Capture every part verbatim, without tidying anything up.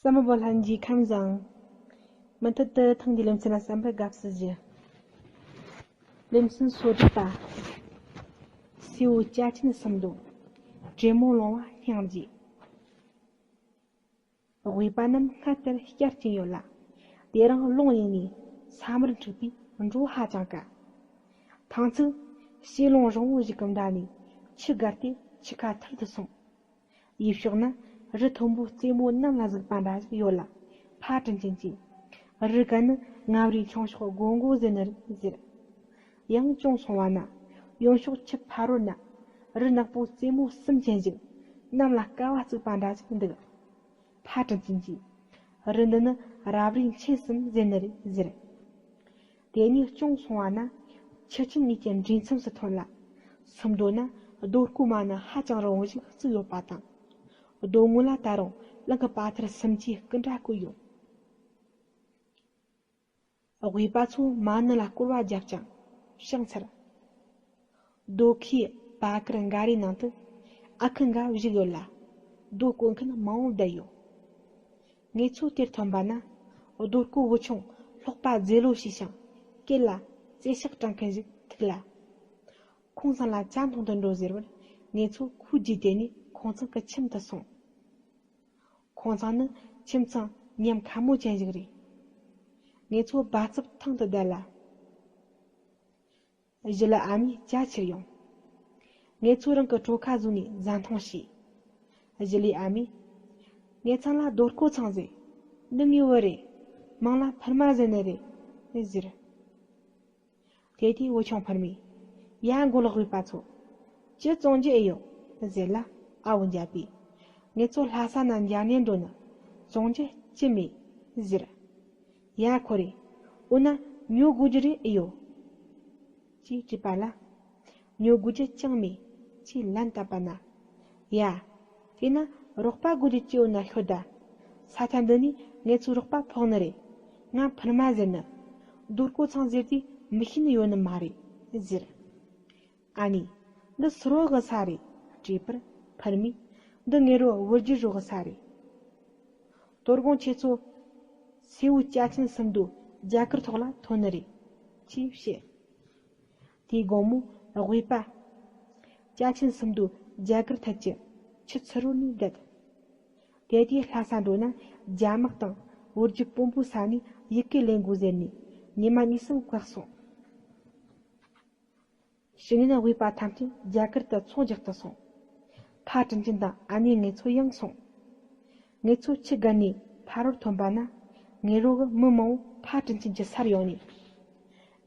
གསན་པ་པོ་ལྷན་རྒྱས་ཁམས་བཟང་། མུ་མཐུད་དུ་ཐེངས་འདིའི་ལེ་ཚན་ལ་གསན་པར་དགའ་བསུ་ཞུ། ལེ་ཚན་སོ་དྲུག་པ། སེའུ་ཅ་ཆེན་སུམ་མདོ། དྲེད་མོང་ལོང་བ་སྙིང་རྗེ། དབུས་པ་རྣམས་སྔར་ལྟར་བསྐྱར་བསྐྱིངས་ཡོད་ལ། དེ་རིང་རླུང་ཡིན་ནས་ས་མར་འཁྲིགས་པས་འགྲོ་ཧ་ཅང་དཀའ། ཐང་ཚིག་བྱེ་ལོང་རིང་བོ་ཞིག་གི་འགྲམ་ནས་ཆུ་བརྒལ་ཏེ་ཆུ་ཁ་ཐུར་དུ་སོང་། ཡུལ་ཕྱོགས་ན་རི་མཐོན་པོ་རྩེ་མོ་གནམ་ལ་ཟུག་པ་འདྲ་ཞིག་ཡོད་ལ། ཕ་དྲིན་ཅན་གྱིས། རི་གན་ནི་མངའ་རིས་ཆུང་ཤོག་སྒོ་མགོ་ཟེར་ནི་རེད་ཟེར། ཡང་ཅུང་སོང་བ་ན། གཡོན་ཕྱོགས་ཆུ་ཕ་རོལ་ན། རི་ནག་པོ་རྩེ་མོ་གསུམ་ཅན་ཞིག་གནམ་ལ་ཀ་བ་བརྩིགས་པ་འདྲ་ཞིག་འདུག་ཕ་དྲིན་ཅན་གྱིས། རི་འདི་ནི་རབ་རིབ་མཆེད་གསུམ་ཟེར་ནི་རེད་ཟེར། དེ་ནས་ཅུང་སོང་བ་ན། ཆུ་ཆེན་གཉིས་ཀྱི་འདྲེས་མཚམས་སུ་ཐོན་ལ། སུམ་མདོ་ན་རྡོ་སྐོར་མ་ནི་ཧ་ཅང་རིང་བོ་ཞིག་བརྩིགས་ཡོད་པ་དང་། རྡོ་ངོས་ལ་ད་རུང་གླང་གི་པ་ཐར་སུམ་ཅུའི་སྐུ་འདྲ་བརྐོས་ཡོད། དབུས་པ་ཚོ་མ་ཎི་ལ་སྐོར་བ་བརྒྱབ་ཅིང་ཕྱག་འཚལ། རྡོ་ཁའི་བ་དཀར་འགའ་རེའི་ནང་དུ་ཨ་ཁུ་འགའ་བཞུགས་ཡོད་ལ། རྡོ་བརྐོ་མཁན་མང་བོ་བསྡད་ཡོད། ངེད་ཚོ་དེར་ཐོན་པ་ན། རྡོ་བརྐོ་བུ་ཆུང་ལྷོག་པ་རྫེ་ལོ་བྱས་ཤིང་སྐེ་ལ་རྩེ་ཞག་སྤྲིང་མཁན་ཞིག་ཐུག་ལ། ཁོང་ཚང་ལ་ཇ་འཐུང་དུ་འགྲོ་ཟེར་བར། ངེད་ཚོ་ཁོའི་རྗེས་དེད་ནས་ཁོང་ཚང་གི་ཁྱིམ་དུ་སོང་། ཁོང་ཚང་ནི་ཁྱིམ་ཚང་ཉམས་ཁ་མོ་ཅན་ཞིག་རེད། ངེད་ཚོ་བ་ཚབ་ཐང་དུ་བསྡད་ལ། གཞི་ལི་ཨ་མས་ཇ་ཁྱེར་ཡོང་། ངེད་ཚོ་རང་གི་གྲོ་ཁ་བཟོས་ནས་ཟ་འཐུང་བྱས། གཞི་ལི་ཨ་མས། ངེད་ཚང་ལ་རྡོ་བརྐོ་ཚང་ཟེར། འདི་ངའི་བུ་རེད། མིང་ལ་འཕུར་མ་ཟེར་ནི་རེད། ཟེར། དེ་དུས་བུ་ཆུང་འཕུར་མས། ཡ་མགོ་ལོག་དབུས་པ་ཚོ། ཅི་བཙོང་རྒྱུ་ཨེ་ཡོད། ཟེར་ལ་ཨ་བོ་འཇའ་པས། ངེད་ཚོ་ལྷ་ས་ན་འཇར་ནས་འགྲོ་ནི། བཙོང་རྒྱུ་ཅི་མེད། ཟེར། ཡ་ཁོ་རེ། འོ་ན་ཉོ་དགོས་རྒྱུ་རེ་ཨེ་ཡོད། ཅེས་དྲིས་པ་ལ། ཉོ་དགོས་རྒྱུ་ཅང་མེད། ཅེས་ལན་བཏབ་པ་ན། ཡ། དེས་ན་རོགས་པ་དགོས་རྒྱུ་ཅི་ཡོད་ན་ཤོད་ད། ས་ཆ་འདི་ནས་ངེད་ཚོའི་རོགས་པ་ཕོག་ནི་རེད། ང་འཕུར་མ་ཟེར་ནི། རྡོ་བརྐོ་ཚང་ཟེར་དུས་མི་ཤེས་ནི་ཡོད་ནི་མ་རེད། ཟེར། ཨ་ནི། འདི་སུ་རོགས་གི་ས་རེད། དྲིས་པར་འཕུར་མས། འདི་ངེད་རོ་བུ་རྒྱུད་རོགས་གི་ས་རེད། དོ་དགོང་ཁྱེད་ཚོ། སེའུ་ཅ་ཆེན་སུམ་མདོ་རྒྱ་གར་ཐོག་ལ་ཐོན་ནི་རེད། ཅེས་བཤད། དེའི་དགོང་མོ་དབུས་པ། ཅ་ཆེན་སུམ་མདོ་རྒྱ་གར་ཐད་ཀྱི་ཆུ་ཚུར་རོལ་ནས་བསྡད། དེ་དུས་ལྷ་ས་འགྲོ་ན་རྒྱ་དམག་དང་བུ་རྒྱུད་དཔོན་པོའི་ས་ནས་ཡི་གེ་ལེན་དགོས་ཟེར་ནས་ཉི་མ་གཉིས་གསུམ་བཀག་སོང་། ཕྱི་ཉིན་དབུས་པ་ཐམས་ཅད་རྒྱ་གར་དུ་ཚོང་རྒྱག་ཏུ་སོང་། ཕ་དྲིན་ཅན་དང་ཨ་ནེ་ངེད་ཚོ་ཡང་སོང་། ངེད་ཚོ་ཆུ་བརྒལ་ནས་ཕ་རོལ་ཐོན་པ་ན། ངེད་རོགས་ཀྱི་མི་མང་བོ་ཕ་དྲིན་ཅན་གྱི་སར་ཡོང་ནས།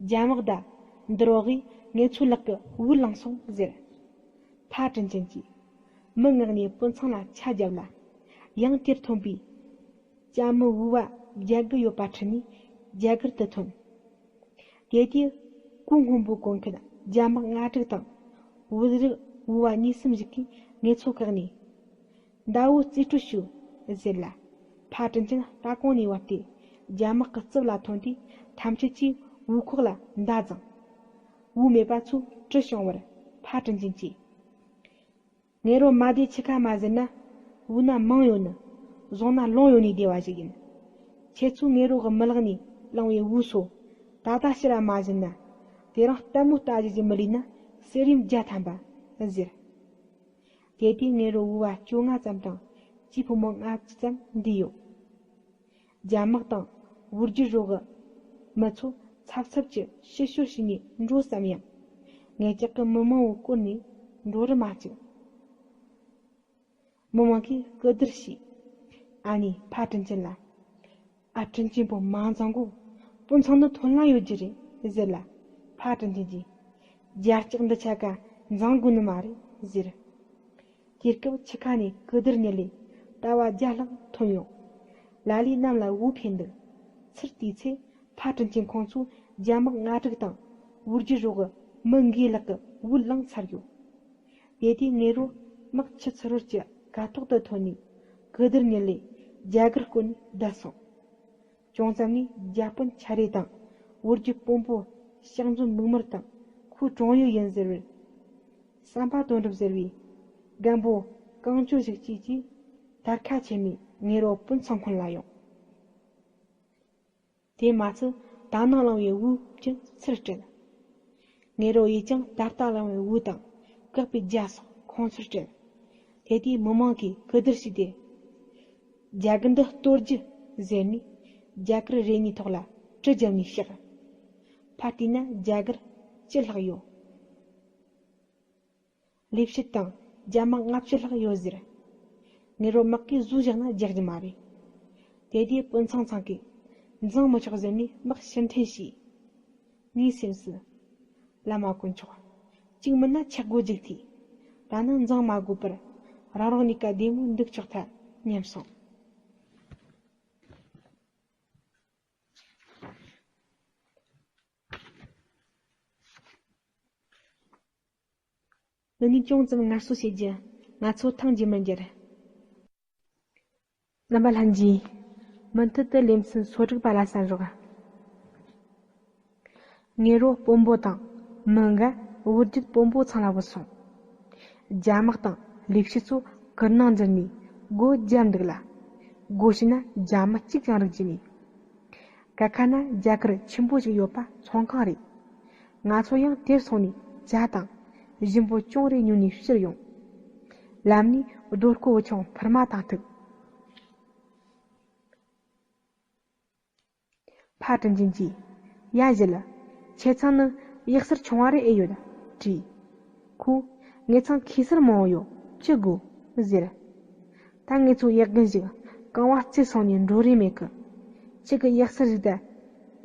རྒྱ་དམག་ད། འདི་རོགས་ཀྱིས་ངེད་ཚོའི་ལག་གི་བུ་བླངས་སོང་ཟེར། ཕ་དྲིན་ཅན་གྱིས། མི་མངགས་ནས་སྤུན་ཚང་ལ་ཆ་བརྒྱབ་ལ། ཡང་དེར་ཐོན་པའི། ཅ་མི་བུ་བ་བརྒྱད་དགུ་ཡོད་པ་ཁྲིད་ནས་རྒྱ་གར་དུ་ཐོན། དེ་དུས་གོས་སྔོན་པོ་གོན་མཁན་རྒྱ་དམག་ལྔ་དྲུག་དང་། བོད་རིགས་བུ་བ་གཉིས་གསུམ་ཞིག་གིས་ངེད་ཚོ་བཀག་ནས། མདའ་བོ་རྩིས་སྤྲོད་ཞུ། ཟེར་ལ། ཕ་དྲིན་ཅན་ལྟ་གོང་ནས་བབས་ཏེ། རྒྱ་དམག་གི་རྩིབ་ལ་ཐོན་དུས་ཐམས་ཅད་ཀྱིས་བོའུ་ཁོག་ལ་མདའ་བརྫངས། བོའུ་མེད་པ་ཚོས་དྲི་བྱུང་བར་ཕ་དྲིན་ཅན་གྱིས། ངེད་རོ་མ་བདེ་ཆི་ཁ་མ་ཟེར་ན། བོའུ་ན་མང་ཡོད་ནི། བཟུང་ན་ལོང་ཡོད་ནི་བདེ་བ་ཞིག་ཡིན། ཁྱེད་ཚོས་ངེད་རོ་གི་མི་ལག་ནས་བླངས་བའི་བོའུ་སོ། ད་ལྟ་ཕྱིར་ར་མ་བྱིན་ན། དེ་རིང་ལྟད་མོ་ལྟ་རྒྱུ་ཞིག་མི་ལུས་ན་གསེར་རིམ་བརྒྱ་ཐམ་པ། ཟེར། དེ་དུས་ངེད་རོ་བོའུ་བ་བཅོ་ལྔ་ཙམ་དང་སྐྱེས་ཕོ་མོ་ལྔ་བཅུ་ཙམ་འདུས་ཡོད། རྒྱ་དམག་དང་བུ་རྒྱུད་རོགས་ཀྱི་མི་ཚོ་འཚབ་འཚབ་ཀྱིས་ཕྱིར་ཤོར་བྱས་ནས་འགྲོ་བསམ་ཡང་། ངེད་ཅག་གི་མི་མང་བོ་བསྐོར་ནས་འགྲོ་རུ་མ་བཅུག་མི་མང་གིས་སྐུལ་སྡུར་བྱས། ཨ་ནེས་ཕ་དྲིན་ཅན་ལ། ཨ་དྲིན་ཅན་པོ་མ་འཛིང་གོ། སྤུན་ཚང་ནི་ཐོན་ལ་ཡོད་རྒྱུ་རེད་ཟེར་ལ། ཕ་དྲིན་ཅན་གྱིས། རྒྱ་སྐྱག་འདི་ཆ་ག་འཛིང་དགོས་ནི་མ་རེད་ཟེར། དེ་སྐབས་ཆུ་ཁ་ནས་གོས་དར་ཉིལ་ལས་ལྟ་བ་བརྒྱ་ལྷག་ཐོན་ཡོང་། ལ་ལས་གནམ་ལ་འོད་འཕེན་འདུག་ཚུར་བལྟས་ཚེ་ཕ་དྲིན་ཅན་ཁོང་ཚོས་རྒྱ་དམག་ལྔ་དྲུག་དང་བུ་རྒྱུད་རོགས་མི་འགའི་ལག་གི་བུ་བླངས་ཚར་ཡོད། དེ་དུས་ངེད་རོ་དམག་ཆུ་ཚུར་རོལ་གྱི་ཀ་ཐོག་ཏུ་ཐོན་ནས་གོས་དར་ཉིལ་ལས་རྒྱ་གར་བསྐོར་ནས་བསྡད་སོང་། ཅུང་ཙམ་ནས་རྒྱ་དཔོན་ཆ་རེ་དང་བུ་རྒྱུད་དཔོན་པོ་ཤག་འཛོམས་མིག་དམར་དང་ཁོའི་གྲོང་ཡུལ་ཡིན་ཟེར་བས། བསམ་པ་དོན་གྲུབ་ཟེར་བའི་རྒན་པོ་གང་བྱོ་ཞིག་གཅིག་གིས་ དར་ཁ་ཆེ་མོས་ངེད་རོ་སྤུན་ཚང་ཁོན་ལ་ཡོང་། དེ་མ་ཚད་ད་ནངས་བླངས་པའི་བུ་ཀྱང་ཚུར་སྤྲད། ངེད་རོ་ཡིས་ཀྱང་ད་ལྟ་བླངས་པའི་བུ་དང་བཀག་པའི་རྒྱ་སོགས་ཁོང་ཚུར་སྤྲད། དེ་དུས་མི་མང་གིས་གུ་བསྡུར་བྱས་ཏེ། རྒྱ་གར་འདི་གཏོར་རྒྱུ་ཟེར་ནས་རྒྱ་གར་རེ་གཉིས་ཐོག་ལ་གྲི་བརྒྱབ་ནས་བཤགས། ཕར་བལྟས་ན་རྒྱ་གར་བཅུ་ལྷག་ཡོད། ལས་བྱེད་དང་རྒྱ་དམག་ལྔ་བཅུ་ལྷག་ཡོད་ཟེར། ངེད་རོ་དམག་གིས་བཟོས་བཞག་ན་རྒྱག་རྒྱུ་མ་རེད། དེ་དུས་སྤུན་ཚང་ཚང་གིས་འཛིང་མི་ཆོག་ཟེར་ནས་དམག་ཕྱིར་འཐེན་བྱས། ངའི་སེམས་སུ། བླ་མ་དཀོན་མཆོག་གཅིག་མིན་ན་ཆག་སྒོ་རྒྱུག་ཐུས། ད་ནི་འཛིང་མ་དགོས་པར་རང་རང་གཉིས་ཀ་བདེ་མོ་འདུག་ཆོག་ཐལ་སྙམ་སོང་། འདི་ནས་ཅུང་ཙམ་ངལ་གསོ་བྱེད་རྒྱུ། ང་ཚོ་ཐང་རྒྱུ་མི་འགྱུར། རྣམ་པ་ལྷན་རྒྱས། མུ་མཐུད་དུ་ལེ་ཚན་སོ་དྲུག་པ་ལ་གསན་རོགས། ངེད་རོ་དཔོན་པོ་དང་མི་འགའ་བུ་རྒྱུད་དཔོན་པོ་ཚང་ལ་བུད་སོང་། རྒྱ་དམག་དང་ལས་བྱེད་ཚོ་གུར་ནང་འཛུལ་ནས་སྒོ་བརྒྱབ་འདུག་ལ། སྒོ་ཕྱེ་ན་རྒྱ་མི་གཅིག་ཀྱང་རིག་རྒྱུ་མེད། ཀ་ཁ་ན་རྒྱ་གར་ཆེན་པོ་ཞིག་ཡོད་པ་ཚོང་ཁང་རེད། ང་ཚོ་ཡང་དེར་སོང་ནས་ཇ་དང་ཞིམ་པོ་ཅུང་རེ་ཉོས་ནས་ཕྱིར་ཡོང་། ལམ་ནས་རྡོ་བརྐོས་པའི་ཆུང་ཕུར་མ་དང་ཐུག་ཕ་དྲིན་ཅན་གྱིས། ཡ་བཞི་ལ། ཁྱེད་ཚང་ནི་གཡག་གསར་ཆུང་བ་རེ་ཨེ་ཡོད། དྲིས། ཁོས། ངེད་ཚང་ཁེ་སར་མང་བོ་ཡོད། ཅི་དགོས། ཟེར། ད་ངེད་ཚོ་གཡག་རྒན་ཞིག་རྐང་བ་བརྩེ་སོང་ནས་འགྲོ་རེ་མེད་གི། ཁྱེད་ཀྱི་གཡག་གསར་ཞིག་ད་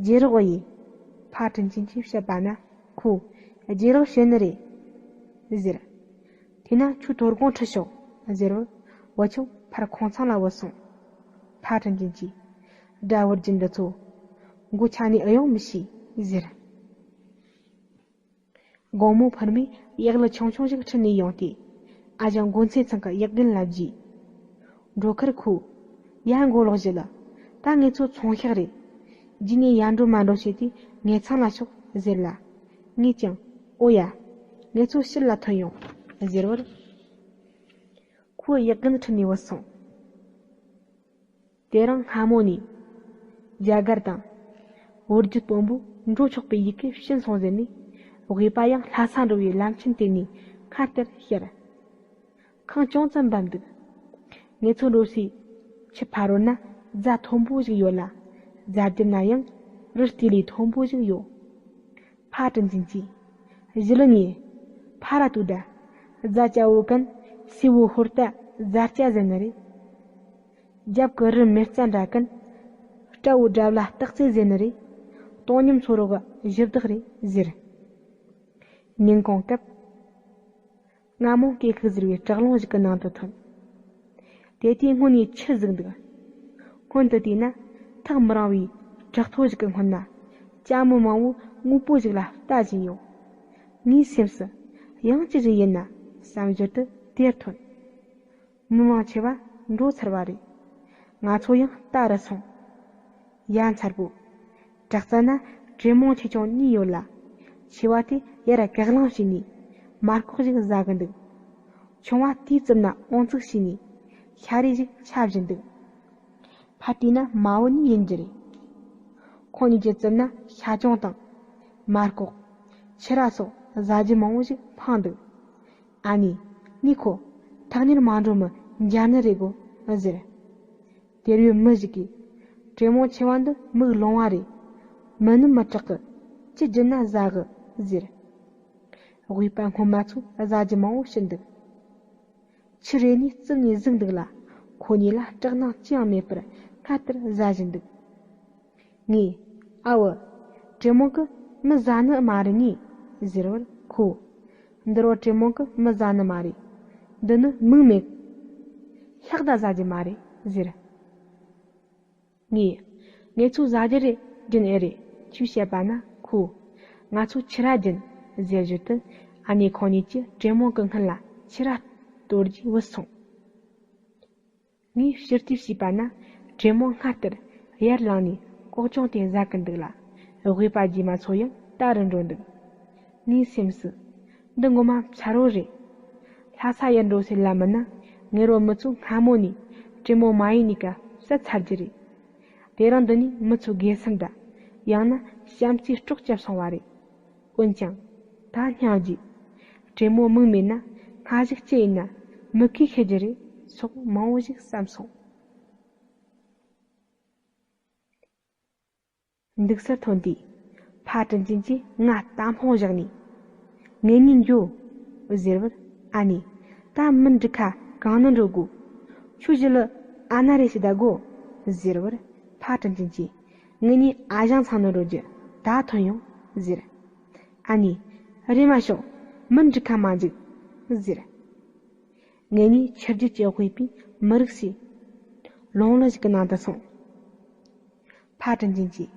རྗེས་རོགས་ཡིན། ཕ་དྲིན་ཅན་གྱིས་བཤད་པ་ན་ཁོས། རྗེས་རོགས་བྱེད་ནི་རེད། ཟེར། དེས་ན་ཁྱོད་དོ་དགོང་ཁྲིད་ཤོག་ཟེར་བར། བུ་ཆུང་ཕར་ཁོང་ཚང་ལ་བུད་སོང་། ཕ་དྲིན་ཅན་གྱིས། དགྲ་བོ་རྒྱུ་འདི་ཚོ། མགོ་ཆ་ནས་ཨེ་ཡོང་མི་ཤེས་ཟེར། དགོང་མོ་ཕུར་མས་གཡག་ལི་ཆུང་ཆུང་ཞིག་ཁྲིད་ནས་ཡོང་སྟེ། ཨ་ཞང་མགོ་ཚེ་ཚང་གི་གཡག་རྒན་ལ་བརྗེས། འགྲོ་ཁར་ཁོས། ཡ་མགོ་ལོག་བཞི་ལ། ད་ངེད་ཚོ་ཚོང་ཤག་རེད། རྗེས་ནས་ཡར་འགྲོ་མར་འགྲོ་བྱས་ཏེ་ངེད་ཚང་ལ་ཤོག་ཟེར་ལ། ངས་ཀྱང་། ཨོ་ཡ། ངེད་ཚོ་ཕྱིར་ལ་ཐོན་ཡོང་། ཟེར་བར། ཁོས་གཡག་རྒན་ཁྲིད་ནས་བུད་སོང་། དེ་རིང་སྔ་མོ་ནས། རྒྱ་གར་དང་། བུ་རྒྱུད་དཔོན་པོ་འགྲོ་ཆོག་པའི་ཡི་གེ་བྱིན་སོང་ཟེར་ནས། དབུས་པ་ཡང་ལྷ་ས་འགྲོ་བའི་ལམ་ཆེན་དེ་ནས་སྔར་ལྟར་ཤར། ཁང་ཅུང་ཙམ་འབབ་འདུག་ངེད་ཚོ་འགྲོ་སའི་ཆུ་ཕ་རོལ་ན་རྫ་མཐོན་པོ་ཞིག་ཡོད་ལ། རྫ་རྒྱབ་ན་ཡང་རི་སྟེ་ལས་མཐོན་པོ་ཞིག་ཡོད། ཕ་དྲིན་ཅན་གྱིས། གཞི་ལི་ནས། ཕ་ར་ཏུ་ད། རྫ་སྐྱ་བོ་ཀན་སེ་བོ་ཧོར་ཏ་རྫ་སྐྱ་ཟེར་ནི་རེད། རྒྱབ་ཀྱི་རི་མེ་རྩ་འདྲ་ཀན། སྤྲ་བོ་དགྲ་བླ་སྟག་རྩེ་ཟེར་ནི་རེད། དོང་སྙོམས་མཚོ་རོག་གཞི་བདག་རེད་ཟེར། ཉིན་གུང་སྐབས། རྔ་མོང་སྐེ་ཁུག་ཟེར་བའི་བྲག་ལུང་ཞིག་གི་ནང་དུ་ཐོན། དེ་དུས་སྔོན་ནས་ཆུ་ཟུག་འདུག་སྔོན་དུ་བལྟས་ན་ཐག་མི་རིང་བའི་བྲག་ཐོ་ཞིག་གི་སྔོན་ན་ལྕམ་མོ་མང་བོ་སྔོན་པོ་ཞིག་ལ་ལྟ་བཞིན་ཡོད། ངའི་སེམས་སུ་ཡང་ཅི་ཞིག་ཡིན་ན་བསམ་བཞིན་དུ་དེར་ཐོན། མི་མང་ཆེ་བ་འགྲོ་ཚར་བ་རེད། ང་ཚོ་ཡང་ལྟ་རུ་སོང་། ཡ་མཚར་པོ། བྲག་རྩ་ན་དྲེད་མོང་ཆེ་ཆུང་གཉིས་ཡོད་ལ། ཆེ་བ་དེ་ཡར་བཀའ་གླང་བྱས་ནས་མར་ཁོག་ཞིག་ཟ་གི་འདུག་ཆུང་བ་དེའི་རྩིབ་ན་ཨོང་ཙིག་བྱས་ནས་ཤ་རས་ཞིག་ཆགས་བཞིན་འདུག་ཕར་བལྟས་ན་མ་བུ་གཉིས་ཡིན་རྒྱུ་རེད། ཁོང་གཉིས་ཀྱི་རྩིབ་ན་ཤ་ཅུང་དང་། མར་ཁོག་ཕྱུ་ར་སོགས་ཟ་རྒྱུ་མང་བོ་ཞིག་འཕངས་འདུག་ཨ་ནི། ནི་ཁོ། ཐག་ཉེར་མ་འགྲོ་མི་འཇར་ནི་རེད་གོ་ཟེར། དེར་ཡོད་མི་ཞིག་གིས། དྲེད་མོང་ཆེ་བ་འདི་མིག་ལོང་བ་རེད། མི་ནི་མི་དྲག་གི། ཅི་བརྒྱུད་ན་ཟ་གི་ཟེར། དབུས་པ་སྔོན་མ་ཚོས་ཟ་རྒྱུ་མང་བོ་བྱིན་འདུག་ཆུ་རེ་ནས་རྩིབ་ནས་ཟུག་འདུག་ལ། ཁོ་གཉིས་ལ་སྐྲག་སྣང་ཅི་ཡང་མེད་པར་སྔར་ལྟར་ཟ་བཞིན་འདུག་ངས། ཨ་བུ། དྲེད་མོང་གིས་མི་ཟ་ནི་མ་རེད་ནི། ཟེར་བར་ཁོས། འདི་རུ་དྲེད་མོང་གིས་མི་ཟ་ནི་མ་རེད། འདི་ནི་མིག་མེད། ཤག་ད་ཟ་རྒྱུ་མ་རེད་ཟེར། ངས། ངེད་ཚོ་ཟ་རྒྱུ་རེ་སྦྱིན་ཨེ་རེད། ཅེས་བཤད་པ་ན་ཁོས། ང་ཚོ་ཕྱུ་ར་སྦྱིན། ཟེར་བཞིན་དུ་ཨ་ནེ་ཁོང་གཉིས་ཀྱིས་དྲེད་མོང་གི་སྔུན་ལ་ཕྱུ་ར་གཏོར་རྗེས་བུད་སོང་། ངས་ཕྱིར་བལྟས་བྱས་པ་ན་དྲེད་མོང་སྔར་ལྟར་ཡར་ལངས་ནས་ལྐོག་ཅོང་དེ་ཟ་གི་འདུག་ལ། དབུས་པ་རྗེས་མ་ཚོ་ཡང་ལྟ་རུ་འགྲོ་འདུག་ངའི་སེམས་སུ། འདི་ངོ་མ་ཕྱི་རོལ་རེད། ལྷ་ས་ཡར་འགྲོ་སའི་ལམ་མིན་ན་ངེད་རོ་མི་ཚོ་སྔ་མོ་ནས་ བྲེ་མོ་མ་ཡིན་ནི་ཀ་བསད་ཚར་རྒྱུ་རེད། དེ་རིང་འདི་ནས་མི་ཚོ་དགེ་སེམས་འདྲ། ཡང་ན་བྱམས་བརྩེའི་སྲོག་བསྐྱབས་སོང་བ་རེད། འོན་ཀྱང་། ད་སྙམ་རྒྱུ། བྲེ་མོ་མིག་མེད་ན་སྔ་གཞུག་ཅི་ཡིན་ན་མི་གིས་ཤེས་རྒྱུ་རེད་སོགས་མང་བོ་ཞིག་བསམ་སོང་། འདུག་སར་ཐོན་དུས། ཕ་དྲིན་ཅན་གྱིས་ང་རྟ་མོ་བཞག་ནས། ངེད་གཉིས་འགྱོ། ཟེར་བར། ཨ་ནེ། ད་མི་འགྲིག་ཁ་གང་ན་འགྲོ་དགོ། ཁྱོད་ཞི་ལི་ཨ་ན་རེ་ཞིག་བསྡད་དགོ། ཟེར་བར། ཕ་དྲིན་ཅན་གྱིས། ངེད་གཉིས་ཨ་ཞང་ཚང་ན་འགྲོ་རྒྱུ་ད་ཐོན་ཡོང་། ཟེར། ཨ་ནེ། རེམ་མ་ཤོག་མི་འགྲིག་ཁ་མ་འཇུག་ཟེར། ངེད་གཉིས་ཆུ་རྒྱུད་ཀྱི་དབུས་པའི་མི་རིགས་ཤིག་ལུང་ལ་ཞིག་གི་ནང་དུ་སོང་། ཕ་དྲིན་ཅན་གྱིས།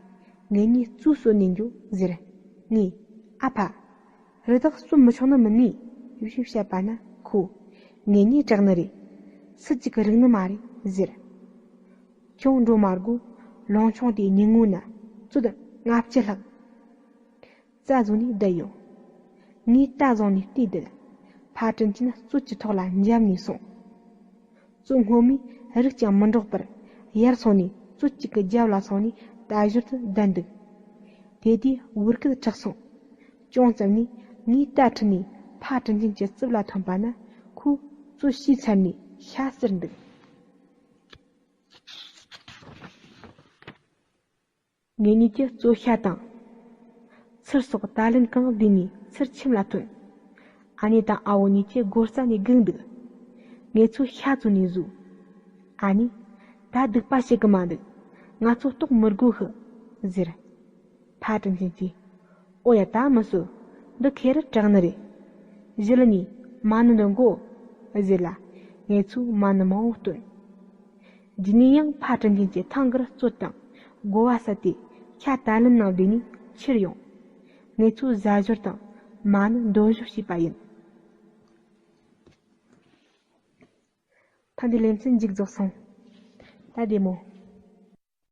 ངེད་གཉིས་གཙོད་གསོད་ནས་འགྱོ་ཟེར། ངས། ཨ་ཕ། རི་དྭགས་གསོད་མི་ཆོག་ནི་མིན་ནི། ཞེས་བཤད་པ་ན་ཁོས། ངེད་གཉིས་དྲག་ནི་རེད། སུ་གཅིག་གི་རིག་ནི་མ་རེད་ཟེར། ཁྱོད་འགྲོ་མ་དགོ། ལུང་ཆུང་དེའི་ཉེ་ངོ་ན་གཙོད་ལྔ་བཅུ་ལྷག་རྩྭ་བཟོ་ནས་བསྡད་ཡོད། ངས་རྟ་བཟུང་ནས་བལྟས་དུས། ཕ་དྲིན་ཅན་གཙོད་ཀྱི་ཐོག་ལ་འཇབ་ནས་སོང་། གཙོད་སྔོན་མའི་རིགས་ཀྱང་མི་འགྲོགས་པར་ཡར་སོང་ནས་གཙོད་ཅིག་གི་རྒྱབ་ལ་སོང་ནས་རྟ་ཞོར་དུ་བསྡད་འདུག་དེ་དུས་བུ་སྐད་གྲགས་སོང་། ཅུང་ཙམ་ནས་ངའི་རྟ་ཁྲིད་ནས་ཕ་དྲིན་ཅན་གྱི་རྩིབ་ལ་ཐོན་པ་ན་ཁོས་གཙོད་ཤི་ཚར་ནས་ཤ་བཙིར་འདུག་ངེད་གཉིས་ཀྱིས་གཙོད་ཤ་དང་། ཚུར་སོགས་ད་ལན་གང་བསྡུས་ནས་ཚུར་ཁྱིམ་ལ་ཐོན། ཨ་ནེ་དང་ཨ་བོ་གཉིས་ཀྱིས་སྒོ་རྩ་ནས་སྒུག་འདུག་ངེད་ཚོས་ཤ་བཙོས་ནས་བཟོས། ཨ་ནེ། ད་སྡིག་པ་བྱེད་གི་མ་འདུག་ང་ཚོ་ལྟོགས་མི་དགོས་ཤི། ཟེར། ཕ་དྲིན་ཅན་གྱིས། ཨོ་ཡ་ད་མི་གསོད། འདི་ཁེ་རུ་དྲག་ནི་རེད། ཞི་ལི་ནས་མ་ཎི་འདོན་དགོ། ཟེར་ལ། ངེད་ཚོས་མ་ཎི་མང་བོ་བཏོན། རྗེས་ནས་ཡང་ཕ་དྲིན་ཅན་གྱིས་ཐང་གར་གཙོད་དང་། དགོ་བ་བསད་དེ་ཤ་ད་ལན་ནང་བསྡུས་ནས་ཁྱེར་ཡོང་། ངེད་ཚོས་ཟ་ཞོར་དང་མ་ཎི་འདོན་ཞོར་བྱས་པ་ཡིན། ད་འདི་ལེ་ཚན་མཇུག་རྫོགས་སོང་། ད་བདེ་མོ།